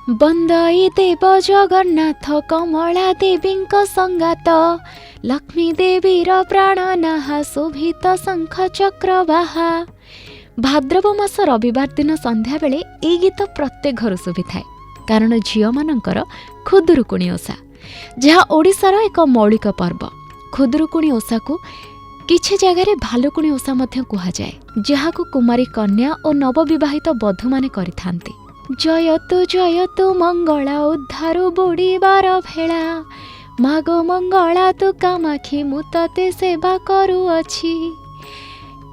ବନ୍ଦଇ ଦେବ ଜଗନ୍ନାଥ କମଳା ଦେବୀଙ୍କ ସଙ୍ଗାତ, ଲକ୍ଷ୍ମୀ ଦେବୀର ପ୍ରାଣ ନାହା, ଶୋଭିତ ଶଙ୍ଖ ଚକ୍ର ବାହା। ଭାଦ୍ରବ ମାସ ରବିବାର ଦିନ ସନ୍ଧ୍ୟାବେଳେ ଏଇ ଗୀତ ପ୍ରତ୍ୟେକ ଘରୁ ଶୁଭିଥାଏ, କାରଣ ଝିଅମାନଙ୍କର ଖୁଦୁରୁକୁଣୀ ଓଷା, ଯାହା ଓଡ଼ିଶାର ଏକ ମୌଳିକ ପର୍ବ। ଖୁଦୁରୁକୁଣୀ ଓଷାକୁ କିଛି ଜାଗାରେ ଭାଲୁକୁଣୀ ଓଷା ମଧ୍ୟ କୁହାଯାଏ, ଯାହାକୁ କୁମାରୀ କନ୍ୟା ଓ ନବବିବାହିତ ବଧୂମାନେ କରିଥାନ୍ତି। ଜୟତୁ ଜୟତୁ ମଙ୍ଗଳା, ଉଦ୍ଧାରୁ ବୁଡ଼ିବାର ଭେଳା, ମାଗୋ ମଙ୍ଗଳା ତୁ କାମାକ୍ଷୀ, ମୁଁ ତତେ ସେବା କରୁଅଛି।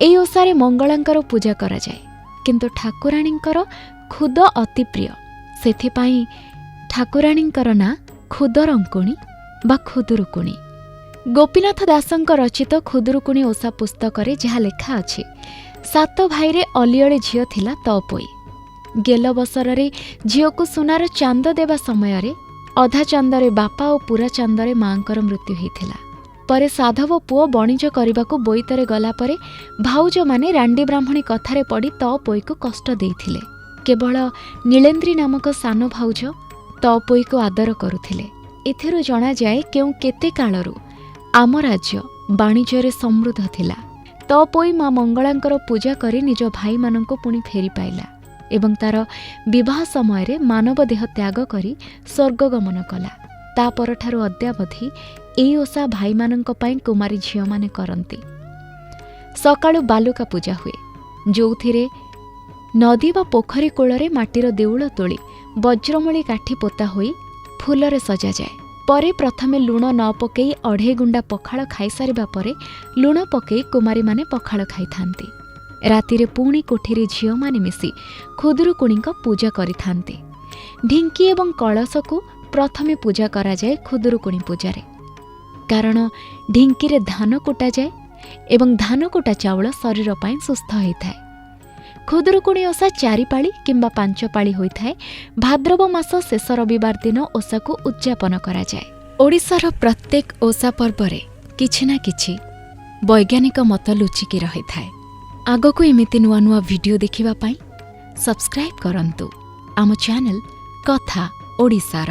ଏହି ଓଷାରେ ମଙ୍ଗଳାଙ୍କର ପୂଜା କରାଯାଏ, କିନ୍ତୁ ଠାକୁରାଣୀଙ୍କର ଖୁଦ ଅତି ପ୍ରିୟ। ସେଥିପାଇଁ ଠାକୁରାଣୀଙ୍କର ନାଁ ଖୁଦରଙ୍କୁଣୀ ବା ଖୁଦୁରୁକୁଣୀ। ଗୋପୀନାଥ ଦାସଙ୍କ ରଚିତ ଖୁଦୁରୁକୁଣୀ ଓଷା ପୁସ୍ତକରେ ଯାହା ଲେଖା ଅଛି, ସାତ ଭାଇରେ ଅଲିଅଳି ଝିଅ ଥିଲା ତପୋଇ। ଗେଲ ବସରରେ ଝିଅକୁ ସୁନାର ଚାନ୍ଦ ଦେବା ସମୟରେ ଅଧା ଚାନ୍ଦରେ ବାପା ଓ ପୁରା ଚାନ୍ଦରେ ମାଆଙ୍କର ମୃତ୍ୟୁ ହୋଇଥିଲା। ପରେ ସାଧବ ପୁଅ ବଣିଜ କରିବାକୁ ବୋଇତରେ ଗଲା ପରେ ଭାଉଜମାନେ ରାଣ୍ଡି ବ୍ରାହ୍ମଣୀ କଥାରେ ପଡ଼ି ତପୋଇକୁ କଷ୍ଟ ଦେଇଥିଲେ। କେବଳ ନୀଳେନ୍ଦ୍ରୀ ନାମକ ସାନ ଭାଉଜ ତପୋଇକୁ ଆଦର କରୁଥିଲେ। ଏଥିରୁ ଜଣାଯାଏ କେଉଁ କେତେ କାଳରୁ ଆମ ରାଜ୍ୟ ବାଣିଜ୍ୟରେ ସମୃଦ୍ଧ ଥିଲା। ତପୋଇ ମା ମଙ୍ଗଳାଙ୍କର ପୂଜା କରି ନିଜ ଭାଇମାନଙ୍କୁ ପୁଣି ଫେରି ପାଇଲା ଏବଂ ତାର ବିବାହ ସମୟରେ ମାନବ ଦେହ ତ୍ୟାଗ କରି ସ୍ୱର୍ଗଗମନ କଲା। ତା ପରଠାରୁ ଅଦ୍ୟାବଧି ଏହି ଓଷା ଭାଇମାନଙ୍କ ପାଇଁ କୁମାରୀ ଝିଅମାନେ କରନ୍ତି। ସକାଳୁ ବାଲୁକା ପୂଜା ହୁଏ, ଯେଉଁଥିରେ ନଦୀ ବା ପୋଖରୀ କୂଳରେ ମାଟିର ଦେଉଳ ତୋଳି ବଜ୍ରମୂଳି କାଠି ପୋତା ହୋଇ ଫୁଲରେ ସଜାଯାଏ। ପରେ ପ୍ରଥମେ ଲୁଣ ନ ପକେଇ ଅଢ଼େଇ ଗୁଣ୍ଡା ପଖାଳ ଖାଇସାରିବା ପରେ ଲୁଣ ପକେଇ କୁମାରୀମାନେ ପଖାଳ ଖାଇଥାନ୍ତି। ରାତିରେ ପୁଣି କୋଠିରେ ଝିଅମାନେ ମିଶି ଖୁଦୁରୁକୁଣୀଙ୍କ ପୂଜା କରିଥାନ୍ତି। ଢିଙ୍କି ଏବଂ କଳସକୁ ପ୍ରଥମେ ପୂଜା କରାଯାଏ ଖୁଦୁରୁକୁଣୀ ପୂଜାରେ, କାରଣ ଢିଙ୍କିରେ ଧାନ କୁଟାଯାଏ ଏବଂ ଧାନ କୁଟା ଚାଉଳ ଶରୀର ପାଇଁ ସୁସ୍ଥ ହୋଇଥାଏ। ଖୁଦୁରୁକୁଣୀ ଓଷା ଚାରିପାଳି କିମ୍ବା ପାଞ୍ଚ ପାଳି ହୋଇଥାଏ। ଭାଦ୍ରବ ମାସ ଶେଷ ରବିବାର ଦିନ ଓଷାକୁ ଉଦଯାପନ କରାଯାଏ। ଓଡ଼ିଶାର ପ୍ରତ୍ୟେକ ଓଷା ପର୍ବରେ କିଛି ନା କିଛି ବୈଜ୍ଞାନିକ ମତ ଲୁଚିକି ରହିଥାଏ। ଆଗକୁ ଏମିତି ନୂଆ ନୂଆ ଭିଡ଼ିଓ ଦେଖିବା ପାଇଁ ସବସ୍କ୍ରାଇବ୍ କରନ୍ତୁ ଆମ ଚ୍ୟାନେଲ୍ କଥା ଓଡ଼ିଶାର।